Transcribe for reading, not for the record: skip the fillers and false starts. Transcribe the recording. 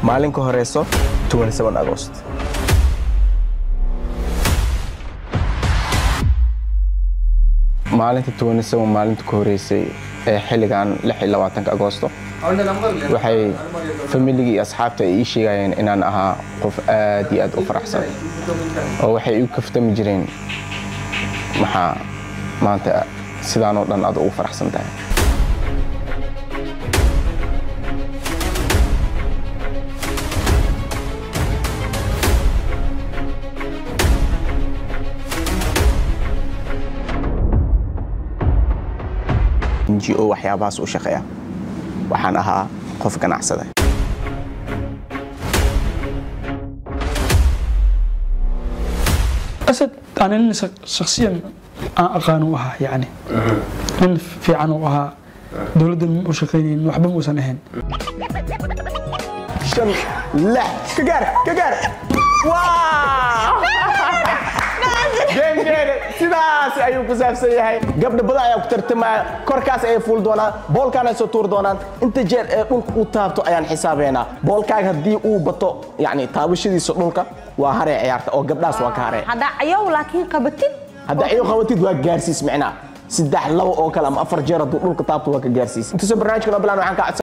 Maalin ka horeyso 27 August. Maalinta 27, maalinta ka horeysay ee xilligan 26 Agoosto, waxay familigii iyo asxaabta ay ii sheegayeen inaan ahaa qof aad iyo aad u faraxsan, oo waxay igu kaftami jireen: "Maxaa maanta sidaanoo dhan aad ugu faraxsan tahay?" NGO waxyaabahaas u shaqeeya. Waxaan ahaa qof ganacsada. Asad ana nin shakhsiyan aan aqaan u ahaa, yani nin fiican u ahaa, dowladda u shaqaynaynin, waxba muusan ahayn. Shan, lix, ka gaar, ka gaar! Gamekeena sidaas ayuu ku saabsan yahay. Gabdha badan ayaa ku tartamaya, korkaas ayay fuul doonaan, boolkaan ay soo tuuri doonaan. Inta jeer ee dhulka uu taabto ayaan xisaabeynaa. Boolkaaga haddii uu bato, yacni taabashadiisa dhulka, waa haree ciyaarta oo gabdhahaas waa ka haree. Haddaa ciyow laakiin qabatid. Haddaa ciyow qabatid, waa gaarsiis. Micnaa saddex, labo oo kale ama afar jeer hadduu dhulka taabto, waa ka gaarsiis. Intuusan barnaamijka noo bilaan, waxaan ka codsan